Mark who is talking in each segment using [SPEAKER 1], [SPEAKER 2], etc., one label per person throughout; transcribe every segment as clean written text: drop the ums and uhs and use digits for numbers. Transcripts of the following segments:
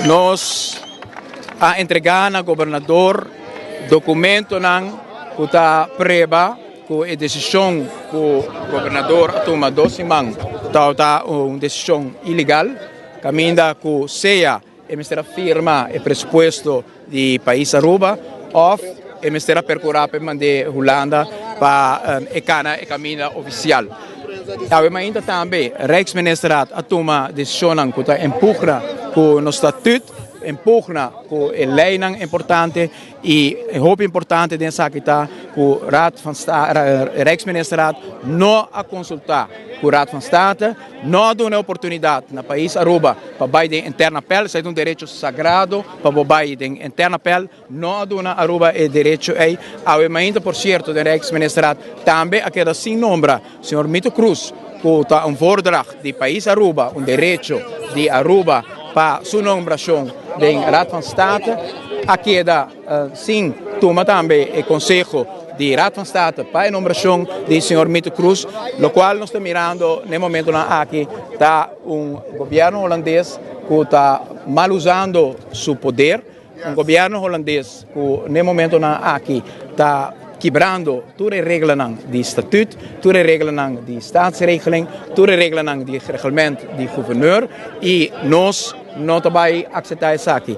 [SPEAKER 1] Nos a entregá na gobernador dokumentonan ku ta prueba ku e desishon ku gobernador a tuma dos siman tabata un desishon ilegal, kaminda ku sea e mester a firma e presupuesto di pais Aruba òf e mester a perkurá pa e mand'é Hulanda pa e kana e kaminda ofisial. Awe mainta tambe Rijksministerraad a tuma desishonnan ku ta empugna ku nos statut, empugna ku e leinan importante i e hopi importante den esaki ta ku Raad van Rijksministerraad no a konsultá ku Raad van State. No a duna e oportunidat na pais Aruba pa bai den interne appel, esei ta un derecho sagrado pa bo bai den interne appel, no a duna Aruba e derecho ei. Awe mainta por cierto den Rijksministerraad tambe a keda sin nombra señor Mito Croes cu ta un voordracht di pais Aruba, un derecho di Aruba pa su nombracion den Raad van State, a keda sin tuma tambe e conseho di Raad van State pa e nombracion di señor Mito Croes, locual nos ta mirando n'e momentonan aki ta un gobierno Holandes cu ta mal usando su poder, un gobierno Holandes cu n'e momentonan aki ta kibrando tur e reglanan di statuut, tur e reglanan di staatsregeling, tur e reglanan di reglement di gouverneur y nos no ta bay acepta esaki.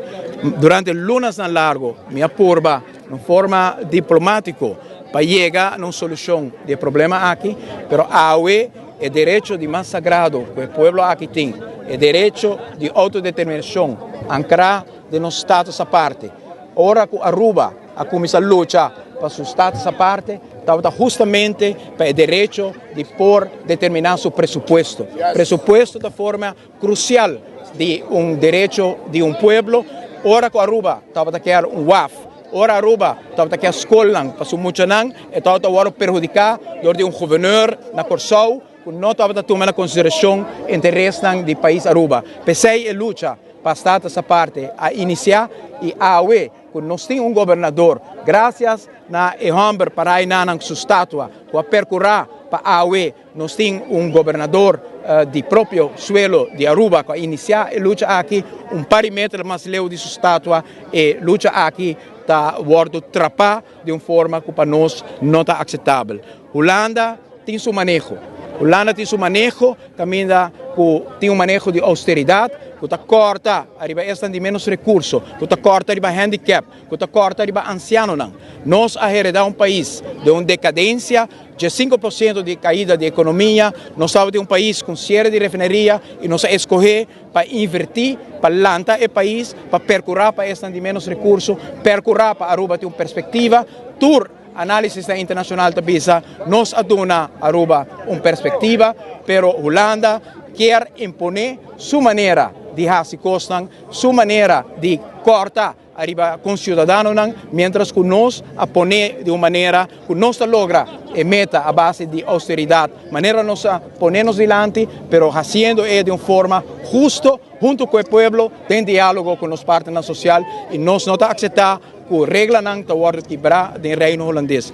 [SPEAKER 1] Durante lunasnan largo mi a purba un forma diplomatico pa yega na un solucion di e problema aki, pero awe e derecho di mas sagrado cu e pueblo aki tin, e derecho di autodeterminacion ancra den nos status aparte. Ora cu Aruba a cuminsa lucha pa su status aparte, tabata hustamente pa e derecho di por determina su presupuesto. Presupuesto ta forma crucial di un derecho di un pueblo. Ora cu Aruba tabata kier un waf, ora Aruba tabata kier scolnan pa su muchanan, e tabata wordo perhudica door di un gouverneur na Corsou cu no tabata tuma na consideracion interesnan di pais Aruba. P'esey e lucha pa status aparte a inicia y awe cu nos tin un gobernador, gracias na e homber para eynanan su statua cu a percura pa awe nos tin un gobernador di propio suelo di Aruba cu a inicia e lucha aki, un par di meter mas leu di su statua, e lucha aki ta wordo trapa di un forma cu pa nos no ta aceptabel. Hulanda tin su maneho. Hulanda tin su maneho caminda cu tin un maneho di austeridad cu ta corta ariba esnan di menos recurso, cu ta corta riba handicap, cu ta corta riba ancianonan. Nos a hereda un pais den un decadencia, 5% di caida di economia, nos tabata un pais cu cierre di refineria y nos a escoge pa inverti, pa lanta e pais, pa percura pa esnan di menos recurso, percura pa Aruba tin un perspectiva. Tur análisis internacional ta bisa, nos a duna Aruba un perspectiva, pero Hulanda kier impone su manera di haci cosnan, su manera di corta ariba con ciudadanonan, mientras cu nos a pone di un manera cu nos ta logra e meta a base di austeridad, manera nos a pone nos dilanti, pero haciendo e di un forma husto, hunto cu e pueblo, den dialogo cu nos partnernan social, y nos no ta acepta cu reglanan ta wordo kibra den Reino Holandes.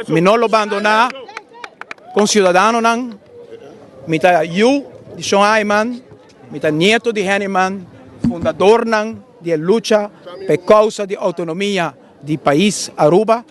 [SPEAKER 1] Mi no lo bandona con ciudadanonan, mi ta yiu di Shon Ayman, mi ta nieto di Hennyman, fundadornan di e lucha pa e causa di autonomia di pais Aruba.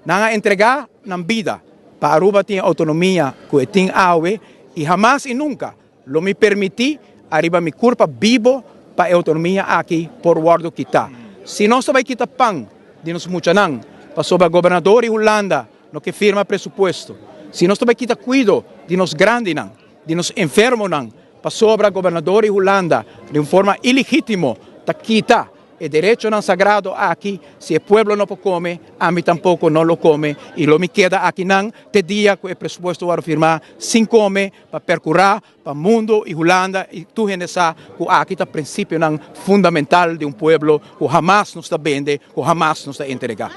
[SPEAKER 1] Nan a entrega nan bida pa Aruba tin e autonomia cu e tin awe y hamas y nunca lo mi permiti ariba mi curpa bibo pa e autonomia aki por wordo kita. Si nos ta bay kita pan di nos muchanan pasobra gobernador di Hulanda no ke firma presupuesto, si nos ta bay kita cuido di nos grandinan, di nos enfermonan, pasobra gobernador di Hulanda di un forma ilegitimo ta kita e derechonan sagrado aki, si e pueblo no por come, ami tampoco no lo come y lo mi keda akinan te dia cu e presupuesto worde firma sin come pa percura pa mundo y Hulanda y tur hende sa cu aki ta principionan fundamental di un pueblo cu hamas nos ta bende, cu hamas nos ta entrega.